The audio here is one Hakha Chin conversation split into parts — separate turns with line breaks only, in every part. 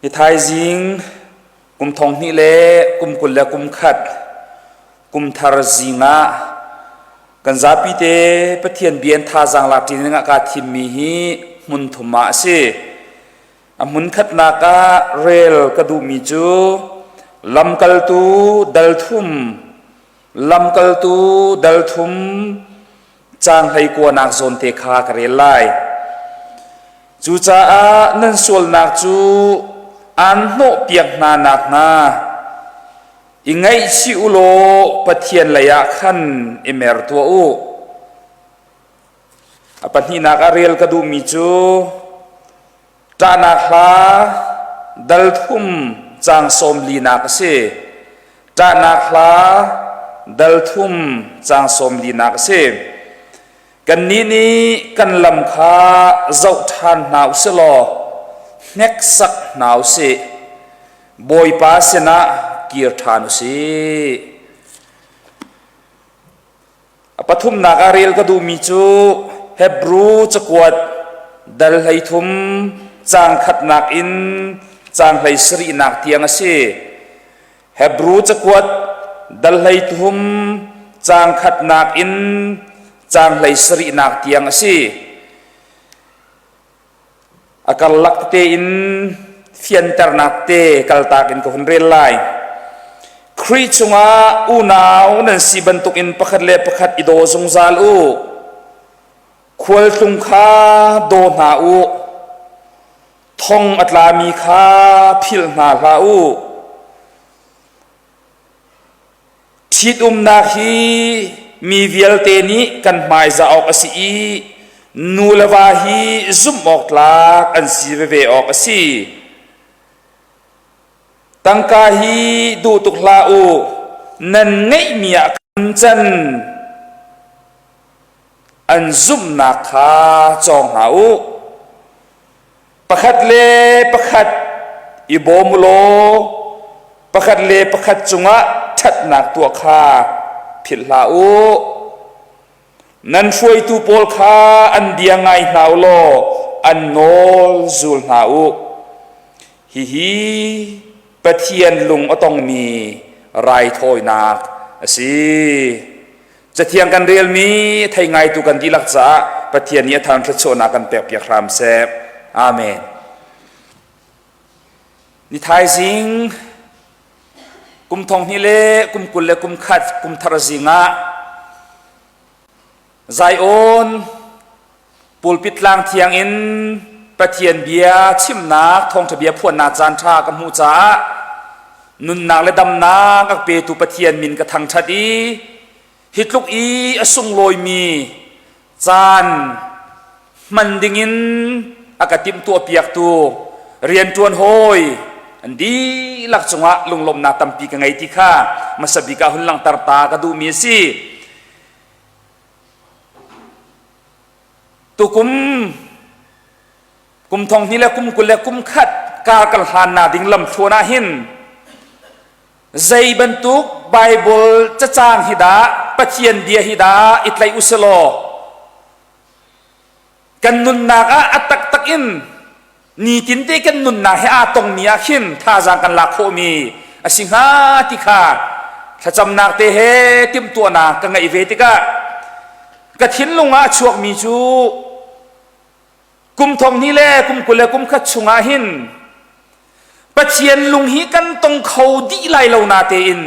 Hi thaizing kum thong hnih le kum kul le kum khat kum thar zing ah kan zapi te Pathian bia in thazaang lak ṭi ding ah kaa thimmi hi hmun thum ah a si. A hmun khatnak ah rel ka duhmi cu lamkaltu dal thum lamkaltu dal thum caang hlei kuanak zawn te kha ka rel lai. Cucaah nan sualnak cu aan hnawhpiak hna nakhnga i ngaihchih u law Pathian leiah khan i mer tuah u. A pahnihnak ah rel ka duhmi cu ṭahnak hla dal thum caang sawm linak a si. Ṭahnak hla dal thum caang sawm linak a si. Kannih nih kan lam kha zoh ṭhan hna u sih law hneksak hna u sih. Bawipa sinah kir ṭhan u sih. A pathumnak ah rel ka duhmi cu Hebru cakuat dal 13 caang khatnak in caang 17nak tiang a si. Hebru cakuat dal 13 caang khatnak in caang 17nak tiang a si. A karlak tete in fianternak te kaltak in ka hun rel lai. Khrih chungah unau nan si bantukin pakhat le pakhat i daw zungzal u. Khualtlung kha daw hna u. Thong a tlami kha philh hna hlah u. Ṭhitumnak hi mi vialte nih kan hmaizah awk a si i nu le va hi zumh awk tlak an si veve awk a si. Tangka hi duh tuk hlah u, nan ngeihmi ah khan can an zumhnak kha cawng hna u. Pakhat le pakhat i bawm u law pakhat le pakhat cungah ṭhatnak tuah kha philh hlah u. Nan hruaitu pawl kha an bia ngai hna u law an nawl zul hna u. Hihi Pathian lung a tongmi raithawinak a si. Cathiang kan relmi thei ngaitu kan dihlak caah Pathian nih a thar thluachuahnak kan pekpiak hram seh. Amen. Ni thaizing kum thong hnih le kum kul le kum khat kum thar zing ah Zion pulpit tlang thiang in Pathian bia chimnak thawngṭha bia phuannak caan ṭha ka hmuh caah nunnak le damnak a petu Pathian min ka thangṭhat i hi tluk i a sunglawimi caan hman dingin a ka timhtuahpiaktu rianṭuan hawi an dihlak cungah lunglawmhnak tampi ka ngei ti kha hmasa bik ah hun langhter ta ka duhmi a si. Tukum kum thong hnih le kum kul le kum khat kar kan hlannak ding lamthluan ah hin zei bantuk Bible cacang hi dah Pathian bia hi dah i tlaih usilaw kan nunnak ah a taktak in nitinte kan nunnak he aa tongmi ah khin thazaang kan lak khawhmi a si hnga ti kha thlacamnak te he timhtuahnak ka ngeih ve tikah ka thinlung ah a chuakmi cu kum thong hnih le kum kul le kum khat chungah hin Pathian lung hi kan tong kho dih lai lo na tein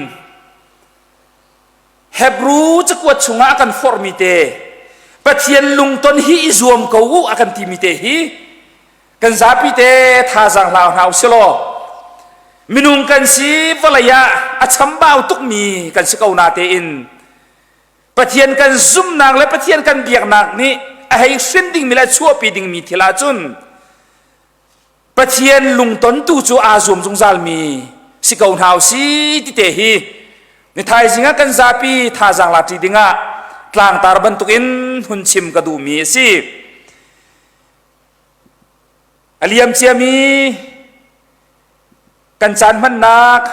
Hebru cakuat chungah a kan forhmi te Pathian lungton hi i zuam ko u a kan timi te hi kan zapi te thazaang hlau hna usilaw minung kan si vawlei ah a chambau tukmi kan si ko na tein Pathian kan zumhnak le Pathian kan biaknak nih a hei hrin dingmi le a chuahpi dingmi thil ahcun Pathian lungtontu cu aa zuam zungzalmi si ko hna u si ti te hi ni thaizing ah kan zapi thazaang la ṭi dingah tlangtar bantukin hun chim ka duhmi a si. A liam ciami kan caan hmannak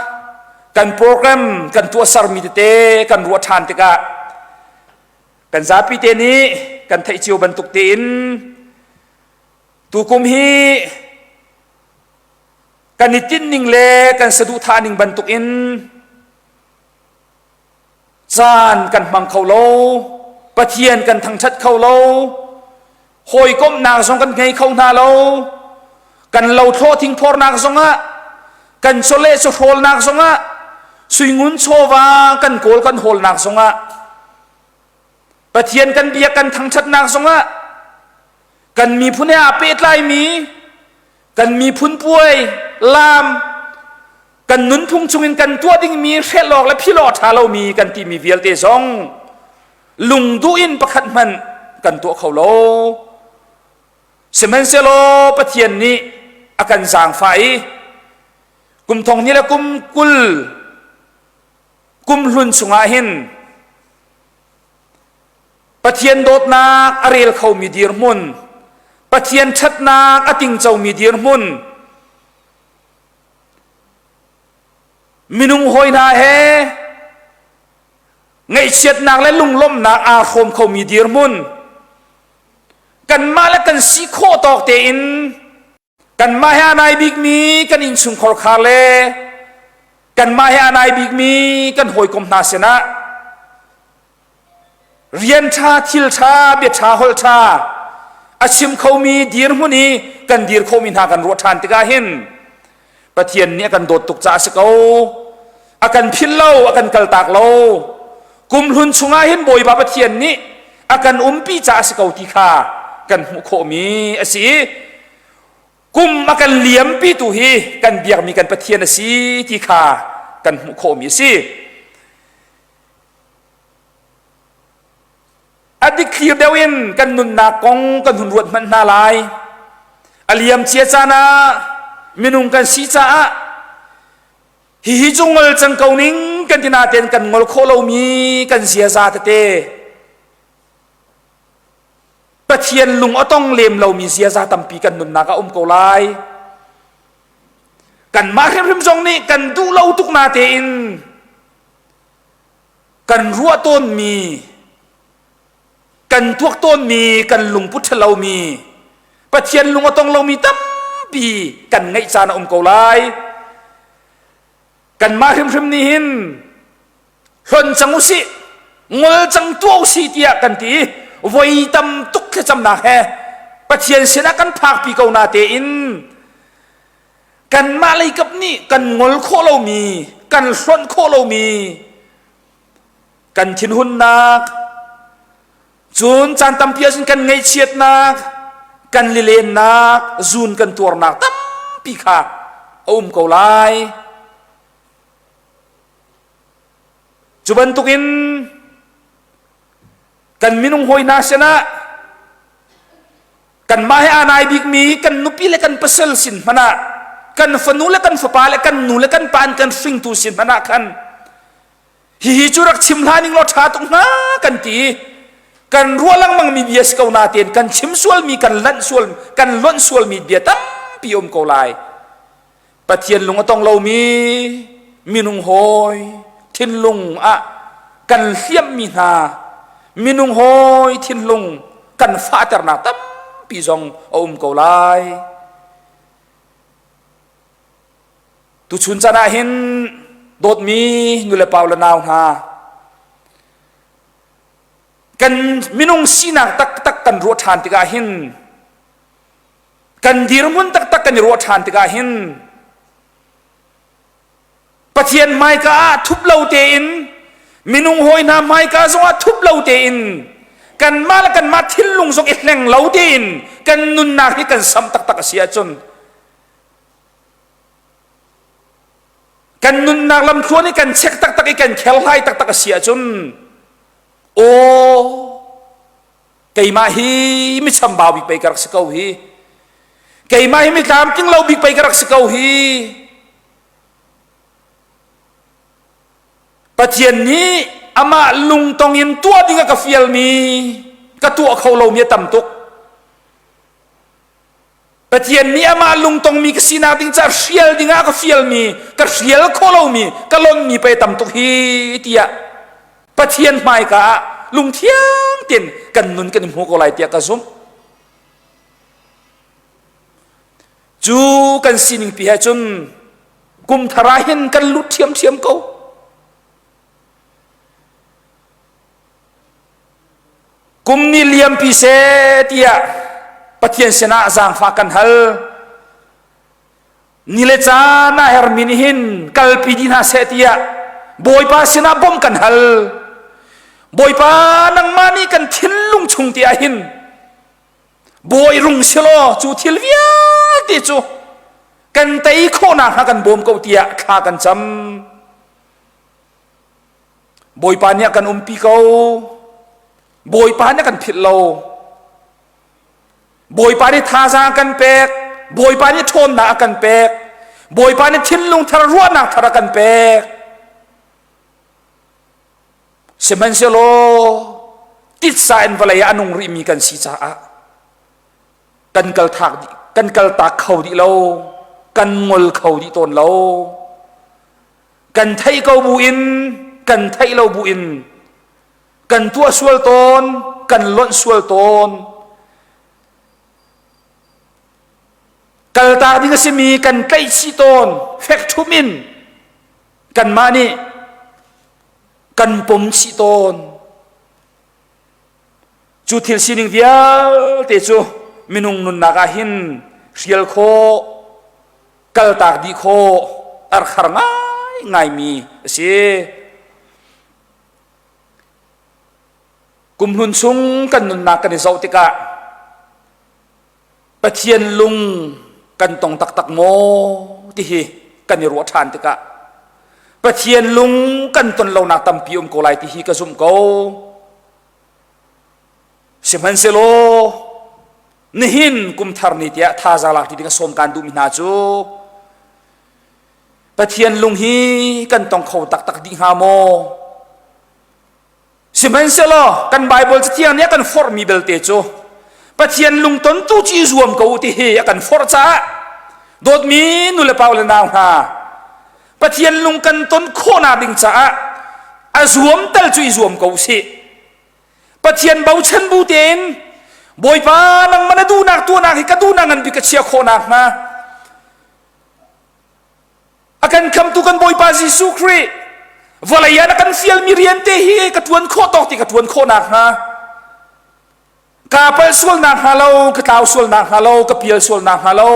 kan program kan tuahsermi tete kan ruah ṭhan tikah kan zapi te nih kan theih cio bantuk tein Tukum hi Kan i tinhning le kan saduhthah ning bantukin caan kan hmang kho lo, Pathian kan thangṭhat kho lo, hawikomhnak zong kan ngei kho hna lo, kan lothlawh thingphornak zongah, kan chawleh chawhrawlnak zongah, suingun chawva kan kawl kan hawlnak zongah, Pathian kan biak kan thangṭhatnak zongah, kan miphun he aa pehtlaimi kan miphun puai laam kan nunphung chungin kan tuah dingmi hrelh awk le philh awk a ṭha lomi kan timi vialte zong lungduh in pakhat hmanh kan tuah kho lo. Sihmanhsehlaw Pathian nih a kan zaangfah i kum thong hnih le kum 20 kum hlun chungah hin Pathian dawtnak a rel khomi dirhmun, Pathian ṭhatnak a tingcomi dirhmun, minung hawi hna he ngaihchiatnak le lunglawmhnak aa hrawm khomi dirhmun, kanmah le kan si khawh tawk tein Kanmah he a nai bikmi kan innchungkhar khar le kanmah he a nai bikmi kan hawikom hna sinah rian ṭha, thil ṭha, bia ṭha, holh ṭha a chim khomi dirhmun i kan dir khomi hna kan ruah ṭhan tikah hin Pathian nih a kan dawt tuk caah a si ko. A kan philh lo, a kan kaltak lo. Kumhlun chungah hin Bawipa Pathian nih a kan umpi caah a si ko ti kha kan hmuh khawhmi a si i kum a kan liampi tu hi kan biakmi kan Pathian a si ti kha kan hmuh khawhmi a si. A dikthlir deuh in kan nunnak kong kan hun ruat hmanh hna lai. A liamcia caan ah minung kan si caah hihi cu ngol cang ko ning kan ti natein kan ngol khawh lomi kan ziaza tete Pathian lung a tong lem lomi ziaza tampi kan nunnak ah um ko lai. Kanmah hrimhrim zong nih kan duh lo tuk natein kan ruah tawnmi kan tuak tawnmi kan lungput ṭhalomi Pathian lung a tong lomi tampi kan ngeih caan a um ko lai. Kanmah hrimhrim nih hin hlon cang usih, ngol cang tuah usih tiah kan ti i voi tam tuk thlacamnak he Pathian sinah kan phakpi ko na tein kanmah leikap nih kan ngol khawh lomi, kan hlonh khawh lomi kan thinhunnak, Cun caan tampi ahcun kan ngaihchiatnak, kan lilennak, zun kan tuarnak tampi kha a um ko lai. Cu bantukin kan minung hawi hna sinah kanmah he aa nai bikmi kan nupi le kan pasal sin hmanh ah kan fanu le kan fapa le kan nu le kan pa an kan hringtu sin hmanh ah khan Hihi cu rak chim hlah ning law ṭha tuk hnga kan ti i kan ruah lengmang mi bia si ko natein kan chim sualmi kan lanh sual kan lonh sualmi bia tampi um ko lai. Pathian lung a tong lomi minung hawi thinlung ah kan hliammi hna minung hawi thinlung kan fahternak tampi zong a um ko lai. Tuchun caan ah hin dawtmi nulepa le nau hna kan minung sinak taktak kan ruah ṭhan tikah hin kan dirhmun taktak kan i ruah ṭhan tikah hin Pathian hmaika ah thup lo tein minung hawi hna hmaika zongah thup lo tein kanmah le kanmah thinlung zong i hleng lo tein kan nunnak hi kan sam taktak a si ahcun Kan nunnak lamthluan i kan check taktak i kan kherhlai taktak a si ahcun aw keimah hi mi chambau bik pei ka rak si ko hi keimah hi mi tlamtling lo bik pei ka rak si ko hi Pathian nih amah lungtong in tuah ding a ka fialmi ka tuah kho lomi a tam tuk Pathian nih amah lungtongmi ka sinak ding caah hrial dingah ka fialmi, ka hrial khawh lomi, ka lonmi pei tam tuk hi tiah Pathian hmaika ah lungthiang tein kan nun kan i hmu ko lai tiah ka zumh. Cu kan sining pi he cun kum thar ah hin kan lut ṭhiamṭhiam ko. Kum ni liampi seh tiah Pathian sinah zaangfah kan hal. Ni le caan a hermi nih hin kalpi dih hna seh tiah Bawipa sinah bawmh kan hal. Bawipa nangmah nih kan thinlung chung te ah hin Bawi rung silaw cu thil vialte cu kan tei khawhnak hnga kan bawm ko tiah thla kan cam. Bawipa nih a kan umpi ko. Bawipa nih a kan philh lo. Bawipa nih thazaang a kan pek. Bawipa nih ṭhawnnak a kan pek. Bawipa nih thinlung thar ruahnak thar a kan pek. Sihmanhsehlaw titsa in vawlei ah a nung rihmi kan si caah kan kal thak dih kan kal tak kho dih lo kan ngol kho dih tawn lo kan theih ko bu in kan theih lo bu in kan tuah sual tawn kan lonh sual tawn kaltak ding a simi kan tlaihchih tawn fek ṭhum in kanmah nih kan pom chih tawn cu thil sining vialte cu minung nunnak ah hin hrial khawh kaltak dih khawh arkhar ngai ngaimi a si kumhlun chung kan nunnak kan i zoh tikah Pathian lung kan tong taktak maw ti hi kan i ruah ṭhan tikah Pathian lung kan ton lonak tampi um ko lai ti hi ka zumh ko. Sihmanhsehlaw nihin kum thar ni tiah thazaang lak ti ding a sawm kaan duhmi hna cu Pathian lung hi kan tong kho taktak dih hnga maw? Sihmanhsehlaw kan Baibal Cathiang nih a kan forhmi belte cu Pathian lungton tu cu i zuam ko u ti hi a kan forh caah dawtmi nulepa le nau hna Pathian lung kan ton khawhnak ding caah a zuam tal cu i zuam ko usih. Pathian bochan bu tein Bawipa nangmah na duhnak tuahnak hi ka duhnak ngan bik ka chia khawhnak hnga A kan khamtu kan Bawipa Jesuh Khrih vawlei ah na kan fialmi rian te hi ka ṭuan khawh tawk ti ka ṭuan khawh nakhnga kaa palh sual nakhnga lo ka tlau sual nakhnga lo ka pial sual nakhnga lo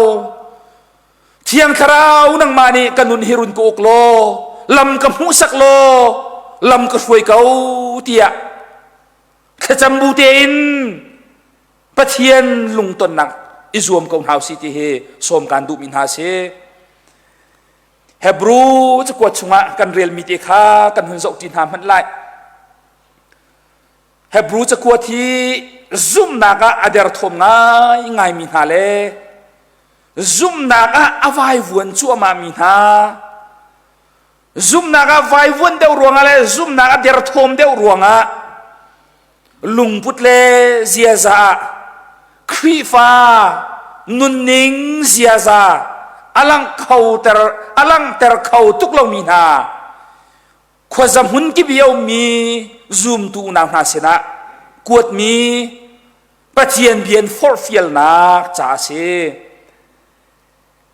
Thiang Thlarau nangmah nih ka nun hi run ka uk law lam ka hmuhsak law lam ka hruai ko tiah thlacam bu tein Pathian lungtonnak i zuam ko hna usih ti hi sawm kaan duhmi hna si. Hebrew cakuat chungah kan relmi te kha kan hun zoh ṭi hna hmanh lai. Hebrew cakuat hi zumhnak ah a derthawm ngai ngaimi hna le zumhnak ah a vaivuan cuahmah mi hna zumhnak ah vaivuan deuh ruangah le zumhnak a derthawm deuh ruangah lungput le ziaza ah Khrihfa nunning ziaza a langh kho ter a langhter kho tuk lomi hna khuaza hmun kip i a ummi zumtu unau hna sinah kuatmi Pathian bia in forhfialnak ca a si.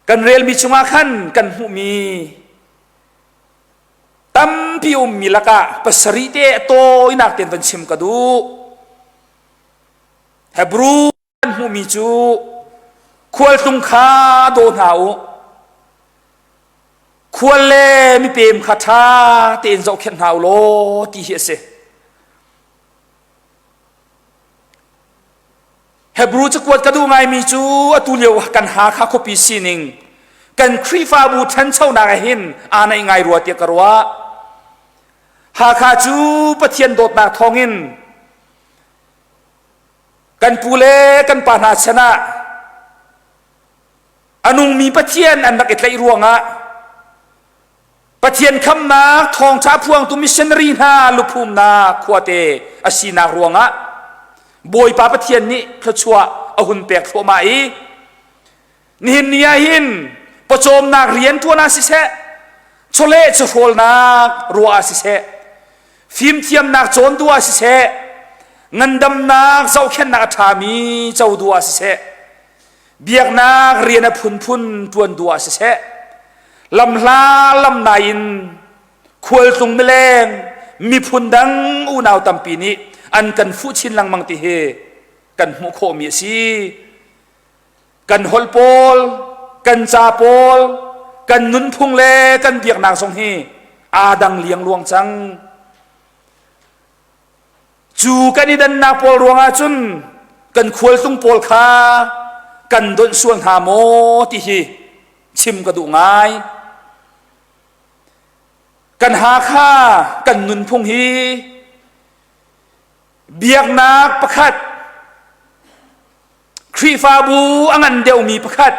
Kan relmi chungah khan kan hmuhmi tampi ummi lakah pasarih te a tawinak tein van chim ka duh. Hebrew kan hmuhmi cu khualtlung kha daw hna u. Khual le mipem kha ṭha tein zohkhenh hna u law ti hi a si. Hebrew cakuat ka duh ngaimi cu atu lio kan Hakha khuapi sining kan Khrihfabu ṭhanchonak ah hin aa naih ngai rua tiah ka ruah. Hakha cu Pathian dawtnak thawngin kan pu le kan pa hna chan ah a nungmi Pathian an rak i tlaih ruangah Pathian khamnak thawngṭha phuangtu missionary hna luphumnak khuate a sinak ruangah Bawipa Pathian nih thluachuah a hun pek thluahmah i nihin ni ah hin pawcawmnak rian ṭuan ah siseh chawleh chawhrawlnak ruah ah siseh fimthiamnak cawn duh ah siseh ngandamnak zohkhenhnak a ṭhami co duh ah siseh. Biaknak rian a phunphun ṭuan duh ah siseh, lamhla lamnai in khualtlung mileng miphun dang unau tampi nih an kan fuh chin lengmang ti hi kan hmuh khawhmi a si. Kan holh pawl, kan ca pawl, kan nunphung le kan biaknak zong hi aa dang liangluang cang. Cu kan i dannak pawl ruangah cun kan khualtlung pawl kha kan donh sual hna maw ti hi chim ka duh ngai. Kan Hakha kan nunphung hi biaknak pakhat Khrihfabu a ngan deuhmi pakhat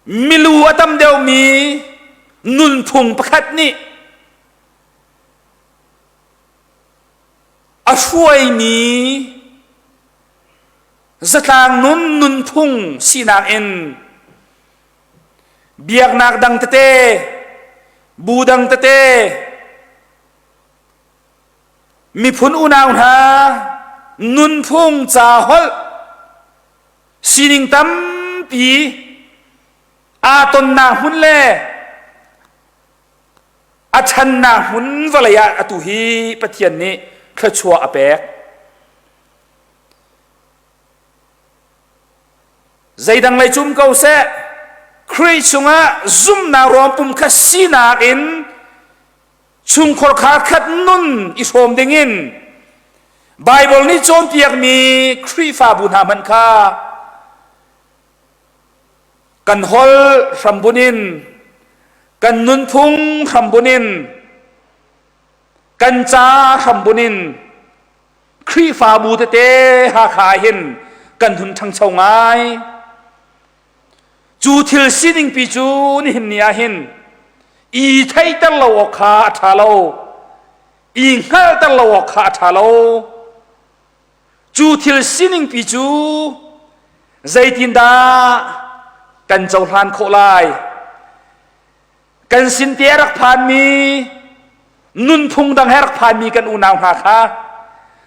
milu a tam deuhmi nunphung pakhat nih A hruaimi zatlang nun nunphung sinak in biaknak dang tete, bu dang tete, miphun unau hna nunphung ca holh sining tampi aa tonnak hmun le A ṭhannak hmun vawlei ah atu hi Pathian nih thluachuah a pek. Zeidang lei cum ko seh, Khrih chungah zumhnak ruang pumkhat sinak in chungkhur khar khat nun i hrawm dingin Baibal nih cawnpiakmi Khrihfabu hna hmanh kha Kan holh hrambun in, kan nunphung hrambun in, kan ca hrambun in Khrihfabu tete Hakha hin kan hun ṭhangcho ngai. Cu thil sining pi cu nihin ni ah hin i theihter lo awk kha a ṭha lo, i hngalhter lo awk kha a ṭha lo. Cu thil sining pi cu zeitindah kan cohlan khawh lai? Kan sin te a rak phanmi nunphung dang he rak phanmi kan unau hna kha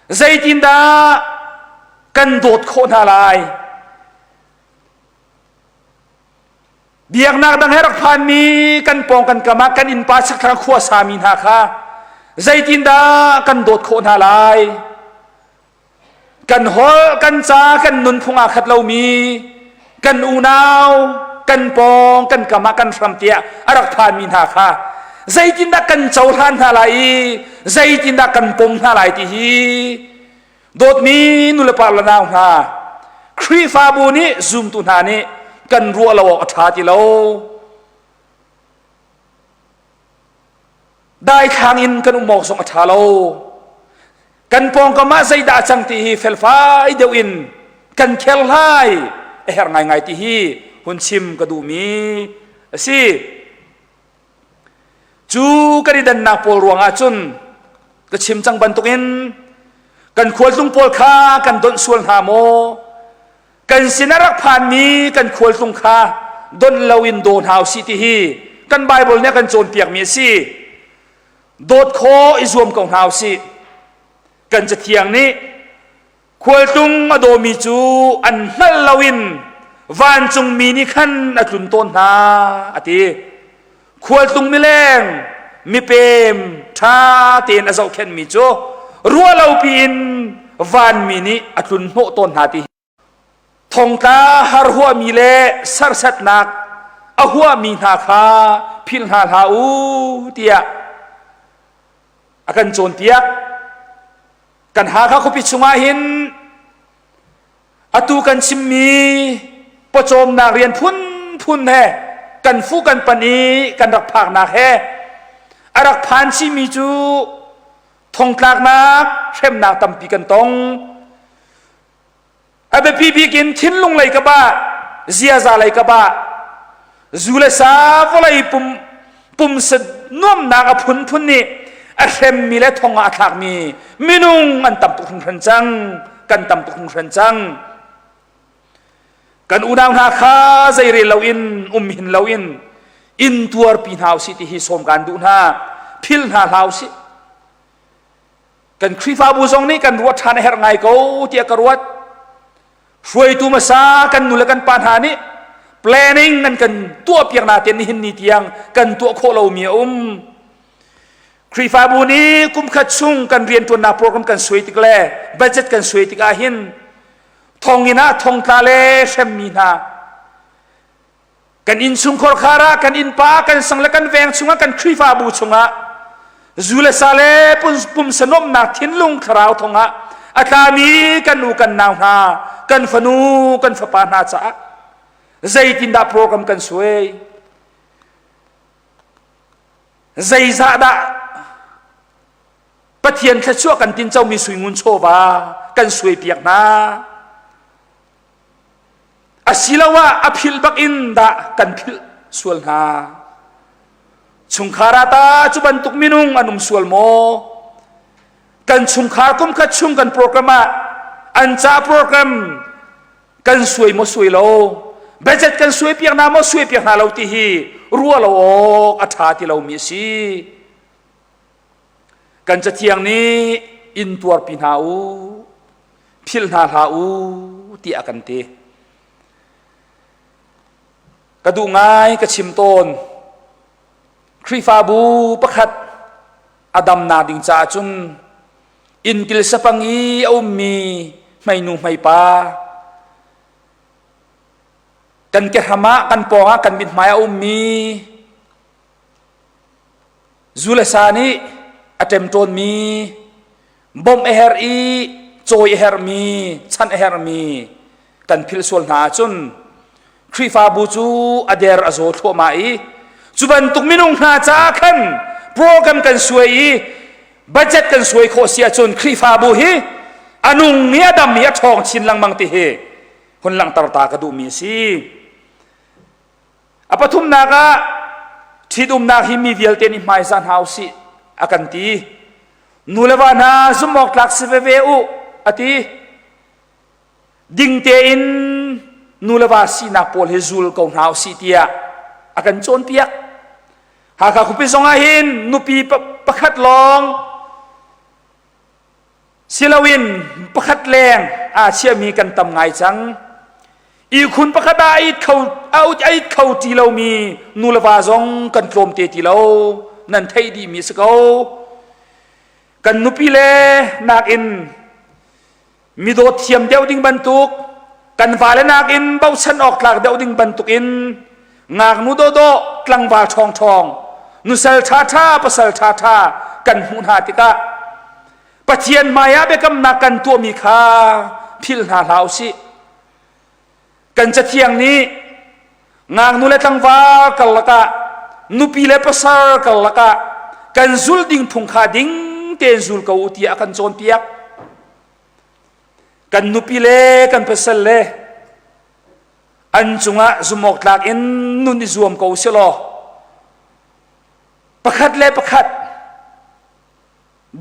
zeitindah kan dawt khawh hna lai? Biaknak dang he rak phanmi kan pawng kan kam ah kan innpa chakthlang khua sami hna kha zeitindah kan dawt khawh hna lai? Kan holh, kan ca, kan nunphung aa khat lomi kan unau, kan pawng, kan kam ah kan hram tiah a rak phanmi hna kha zeitindah kan cohlan hna lai i zeitindah kan pom hna lai ti hi Dawtmi nulepa le nau hna, Khrihfabu nih zumtu hna nih kan ruah lo awk a ṭha ti lo. Daithlang in kan um awk zong a ṭha lo. Kan pawngkam ah zeidah a cang ti hi felfai deuh in kan kherhlai a herh ngaingai ti hi hun chim ka duhmi a si. Cu kan i dannak pawl ruangah cun ka chim cang bantukin kan khualtlung pawl kha kan donh sual hna maw? Kan sin a rak phanmi kan khualtlung kha donh loin daw hna usih ti hi kan Baibal nih a kan cawnpiakmi a si. Dawt khawh i zuam ko hna usih. Kan Cathiang nih Khualtlung a dawmi cu an hngalh loin vancungmi nih khan a tlun tawn hna, a ti. Khualtlung mileng mipem ṭha tein a zohkhenhmi cu ruahlopi in vanmi nih a tlun hnawh tawn hna ti. Thongtla har huahmi le serhsatnak a huahmi hna kha philh hna hlah u tiah a kan cawnpiak. Kan Hakha khuapi chungah hin atu kan chimmi pawcawmnak rian phunphun he kan fu kan pan i kan rak phaknak he a rak phan chihmi cu thongtlaknak hremnak tampi kan tong. A biapi bik in thinlung lei ka bah, ziaza lei ka bah, zu le sa vawlei pum pumsa nuamnak a phunphun nih a hremmi le thong ah a thlakmi minung an tam tuk hringhran cang, kan tam tuk hringhran cang. Kan unau hna kha zeirel loin um hin loin in tuarpi hna usih ti hi sawm kan duh hna, phil hna hlah usih. Kan Khrihfabu zong nih kan ruat ṭhan a herh ngai ko tiah ka ruat. Hruaitu hmasa kan nu le kan pa hna nih planning nan kan tuahpiak natein nihin ni tiang kan tuah khawh lomi a um. Khrihfabu nih kumkhat chung kan rianṭuannak program kan suai tik le budget kan suai tikah hin thonginn ah thongtla le hremmi hna kan innchungkhar khar ah kan innpa kan sang le kan veng chungah kan Khrihfabu chungah zu le sa le pumsa nuamhnak thinlung thlarau thongah a tlami kan u kan nau hna kan fanu kan fapa hna caah zeitindah program kan suai? Zeizah dah Pathian thluachuah kan tincomi suingun chawva kan suaipiak hna? Asiloah a philh bak in dah kan philh sual hna? Chungkhar ah ta cu bantuk minung an um sual maw? Kan chungkhar kumkhat chung kan program ah an ca program kan suai maw suai lo budget kan suai piak hna maw suai piak hna lo ti hi ruah lo awk a ṭha ti lomi a si. Kan cathiang nih in tuarpi hna u, philh hna hlah u tiah a kan ti. Ka duh ngai ka chim tawn. Khrihfabu pakhat a damnak ding caah cun Innkil sapang i a ummi hmeinu hmeipa kan kehram ah kan pawngah kan mithmai a ummi zu le sa nih a ṭemṭawnmi bawmh a herh i cawi a herhmi chanh a herhmi kan philh sual hna ahcun Khrihfabu cu a der a zaw thluahmah i cu bantuk minung hna caah khan program kan suai i budget kan suai khawh si ahcun Khrihfabu hi a nung i a dam i a ṭhawng chin lengmang ti hi hun langhter ta ka duhmi a si. A pathumnak ah ṭhitumnak hi mi vialte nih hmaizah hna usih a kan ti. Nu le va hna zumh awk tlak si veve u a ti. Ding tein nu le va sinak pawl hi zul ko hna usih tiah a kan cawnpiak. Hakha khuapi zong ah hin nupi pakhat lawng siloin pakhat leng aa chiami kan tam ngai cang. Ihkhun pakhat ah a it kho a it kho ti lomi nu le va zong kan tlawm te ti lo. Nan theih dihmi si ko. Kan nupi le nakin midawt thiam deuh ding bantuk kan vale nakin bochan awk tlak deuh ding bantukin ngaknu dawdawh tlangval ṭhawngṭhawng nusal ṭhaṭha pasal ṭhaṭha kan hmuh hna tikah Pathian hmaiah biakamnak kan tuahmi kha philh hna hlah usih. Kan cathiang nih ngaknu le tlangval karlak ah nupi le pasal karlak ah kan zul ding phung kha ding tein zul ko u tiah a kan cawnpiak. Kan nupi le kan pasal le an cungah zumawk tlak in nun i zuam ko si law pakhat le pakhat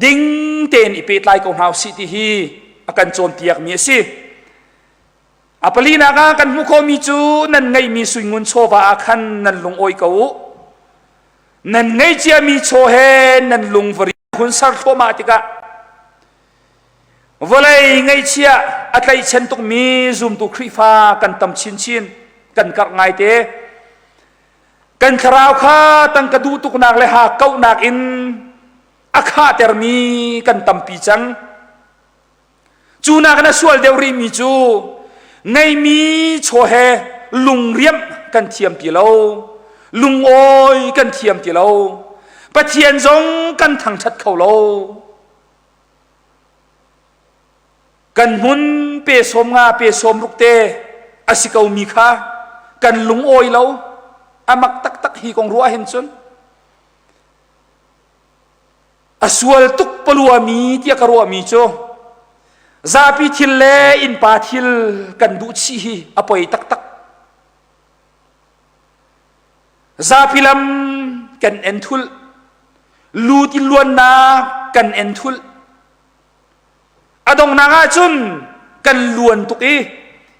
ding tein i pehtlai ko hna usih ti hi a kan cawnpiakmi a si. A palinak ah kan hmuh khawhmi cu nan ngeihmi suingun chawva ah khan nan lung awi ko u. Nan ngei ciami chaw he nan lung vari hun ser thluahmah tikah vawlei ngaihchia a tlaihchan tukmi zumtu Khrihfa kan tam chinchin kan karh ngaite. Kan thlarau kha tangka duh tuknak le ha kauhnak in a khahtermi kan tampi cang. Cu nakin a sual deuh rihmi cu ngeimi chaw he lungriamh kan thiam ti lo, lungawi kan thiam ti lo, Pathian zong kan thangṭhat kho lo. Kan hmun pe sawm nga pe sawm ruk te a si komi kha kan lungawi lo. A mak taktak hi kong ruah hin cun. A sual tuk paluami tiah ka ruahmi cu zapi thil le innpa thil kan duh chih hi a poi taktak. Zapi lam kan en thulh, lu ti luannak kan en thulh. A donghnak ah cun kan luan tuk i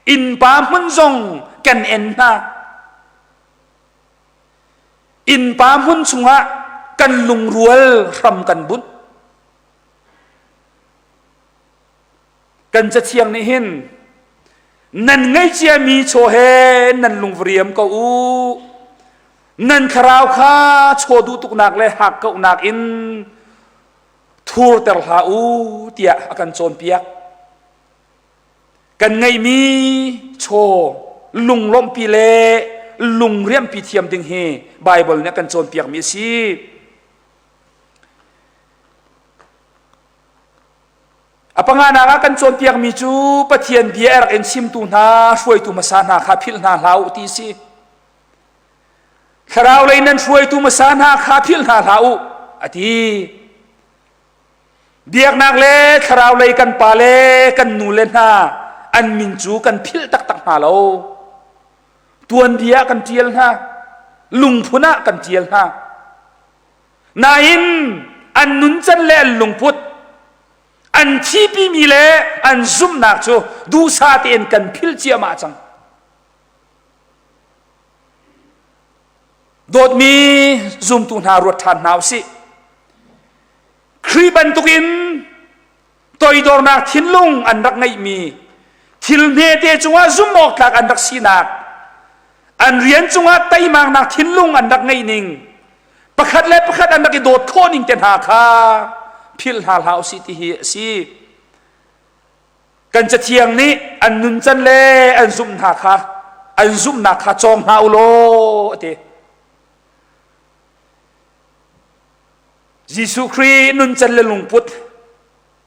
innpa hmun zong kan en hna. Innpa hmun chungah kan lungrual hram kan bunh. Kan cathiang nih hin Nan ngeihciami chaw he nan lung va riam ko u. Nan thlarau kha chaw duh tuknak le hakkauhnak in thurter hlah u tiah a kan cawnpiak. Kan ngeihmi chaw lunglawmhpi le lungriamhpi thiam ding hi Baibal nih a kan cawnpiakmi a si. A panganak ah kan cawnpiakmi cu Pathian bia a rak in chimtu hna, hruaitu hmasa hna kha philh hna hlah u ti a si. Thlarau lei nan hruaitu hmasa hna kha philh hna hlah u a ti. Biaknak le thlarau lei kan pa le kan nu le hna an min cu kan philh taktak hna lo. Tuanbia ah kan ṭial hna, lungphun ah kan ṭial hna. Nain an nuncan le an lungput, an thipimi le an zumhnak cu duhsah tein kan philh ciahmah cang. Dawtmi zumtu hna ruat ṭhan hna u sih. Khrih bantukin toidornak thinlung an rak ngeihmi thil hmete cungah zumh awk tlak an rak sinak an rian cungah teimaknak thinlung an rak ngeih ning pakhat le pakhat an rak i dawt khawh ning te hna kha philh hna hlah usih ti hi a si. Kan cathiang nih an nuncan le an zumh hna kha an zumhnak kha cawng hna u law a ti. Jesuh Khrih nuncan le lungput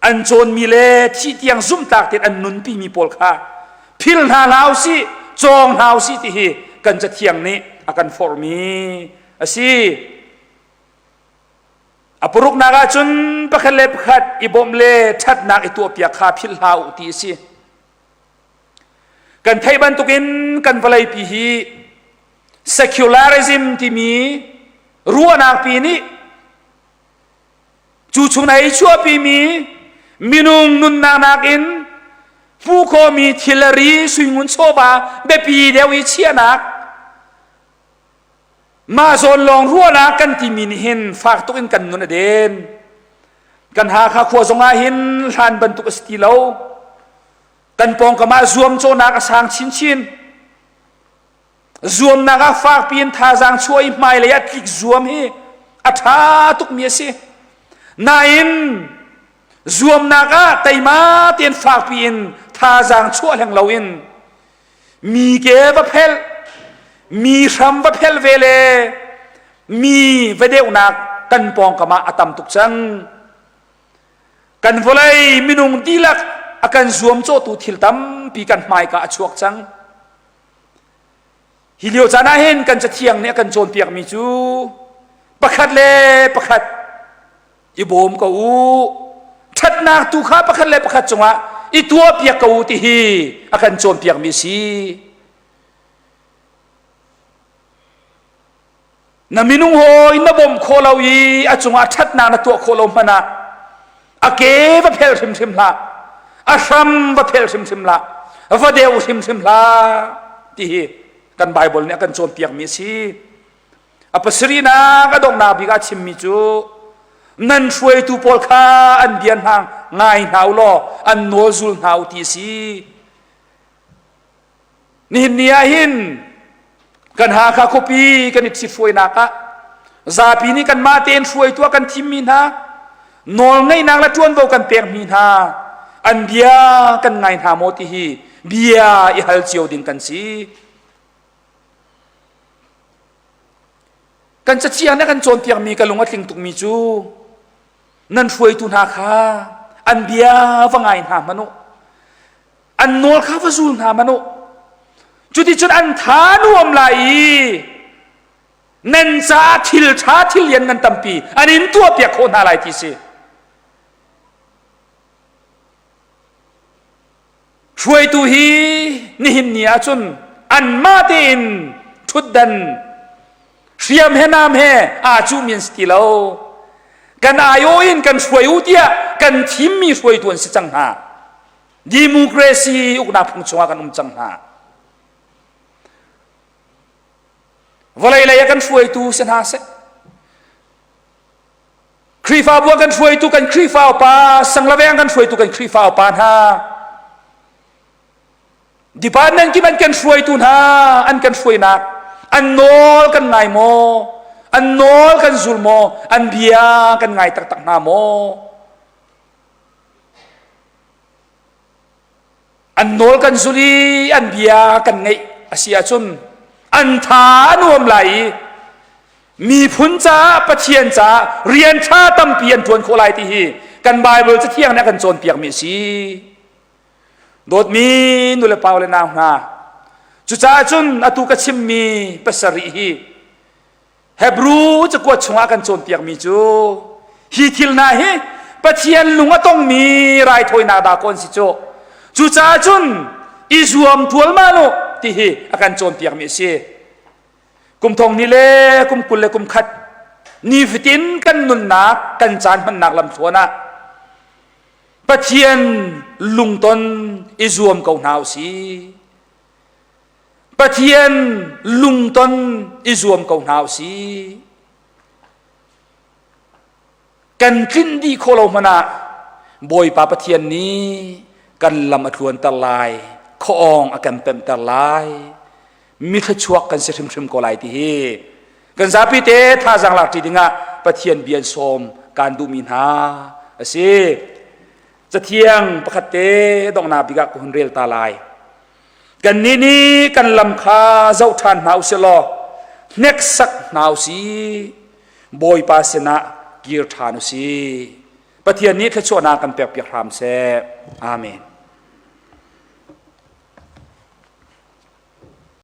an cawnmi le thih tiang zumhtlak tein an nunpimi pawl kha phil hna hlah usih, cawng hna usih ti hi kan cathiang nih a kan forhmi a si. A paruknak ah cun pakhat le pakhat i bawmh le ṭhatnak i tuahpiak kha philh hlah u ti a si. Kan theih bantukin kan vawleipi hi secularism timi ruahnak pi nih cu chung ei chuahpimi minung nunnak nakin hmuh khawhmi thilri suingun chawva biapi deuh i chiahnak mah zawn lawng ruahnak kan timi nih hin fak tuk in kan nun a den. Kan Hakha khua zong ah hin hlan bantuk a si ti lo. Kan pawngkam ah zuamcawhnak a sang chinchin. Zuamnak ah fakpi in thazaang chuah i hmailei ah tlik zuam hi a ṭha tukmi a si. Nain zuamnak ah teima tein fakpi in thazaang chuah hleng loin mi ke va phelh, mi hram va phelh ve le mi va deuhnak kan pawngkam ah a tam tuk cang. Kan vawlei minung dihlak a kan zuamcawhtu thil tampi kan hmaika a chuak cang. Hi lio caan ah hin kan cathiang nih a kan cawnpiakmi cu pakhat le pakhat i bawm ko u. Ṭhatnak tu kha pakhat le pakhat cungah i tuahpiak ko u ti hi a kan cawnpiakmi a si. Na minung hawi na bawmh khawh lo i a cungah ṭhatnak na tuah khawh lo hmanh ah a ke va phel hrimhrim hlah, a hram va phel hrimhrim hlah, va deu hrimhrim hlah ti hi kan Baibal nih a kan cawnpiakmi a si. A pasarihnak a donghnak bik ah chimmi cu nan hruaitu pawl kha an bia hna ngai hna u law an nawl zul hna u ti a si. Nihin ni ah hin kan Hakha khuapi kan i ṭhithruainak ah zapi nih kanmah tein hruaitu ah kan thimmi hna nawlngeihnak le ṭuanvo kan pekmi hna an bia kan ngai hna maw ti hi bia i hal cio ding kan si. Kan caciang nih a kan cawnpiakmi ka lung a tling tukmi cu nan hruaitu hna kha an bia va ngai hna hmanh u. An nawl kha va zul hna hmanh u. Cuticun an tha nuam lai i nan caah thil ṭha thil lian ngan tampi an in tuahpiak khawh hna lai ti si. Hruaitu hi nihin ni ahcun anmah tein ṭhutdan hriam he nam he aa cuhmi an si ti lo. Kan aiawh in kan hruai u tiah kan thimmi hruaitu an si cang hna. Democracy uknak phung chungah kan um cang hna. Vawlei lei ah kan hruaitu si hna seh. Khrihfabu ah kan hruaitu kan Khrihfa upa, sanglaveng kan hruaitu kan Khrihfa upa hna. Department kip an kan hruaitu hna an kan hruainak an nawl kan ngai maw? An nawl kan zul maw? An bia kan ngai taktak hna maw? An nawl kan zul i an bia kan ngaih a si ahcun an tha a nuam lai i miphun caah Pathian caah rian ṭha tampi an ṭuan khawh lai ti hi kan Baibal Cathiang nih a kan cawnpiakmi a si. Dawtmi nulepa le nau hna, cucaah cun atu ka chimmi pasarih hi Hebru cakuat chungah kan cawnpiakmi cu hi thil hna hi Pathian lung a tongmi raithawinak dah kaw an si cu. Cucaah cun i zuam ṭualmal u ti hi a kan cawnpiakmi a si. Kum thong ni le kum 20 le kum khat nifatin kan nunnak kan caan hmannak lamthluan ah Pathian lungton i zuam ko hna u sih. Pathian lungton i zuam ko hna u sih. Kan tlinh dih khawh lo hmanh ah Bawipa Pathian nih kan lam a tluanter lai, khuaawng a kan pemhter lai, mi thluachuak kan si hrimhrim ko lai ti hi kan zapi te thazaang lak ṭi dingah Pathian bia in sawm kaan duhmi hna a si. Cathiang pakhat te donghnak bik ah ka hun rel ta lai. Kannih nih kan lam kha zoh ṭhan hna u sih law hneksak hna u sih. Bawipa sinah kir ṭhan u sih. Pathian nih thluachuahnak kan pekpiak hram seh. Amen.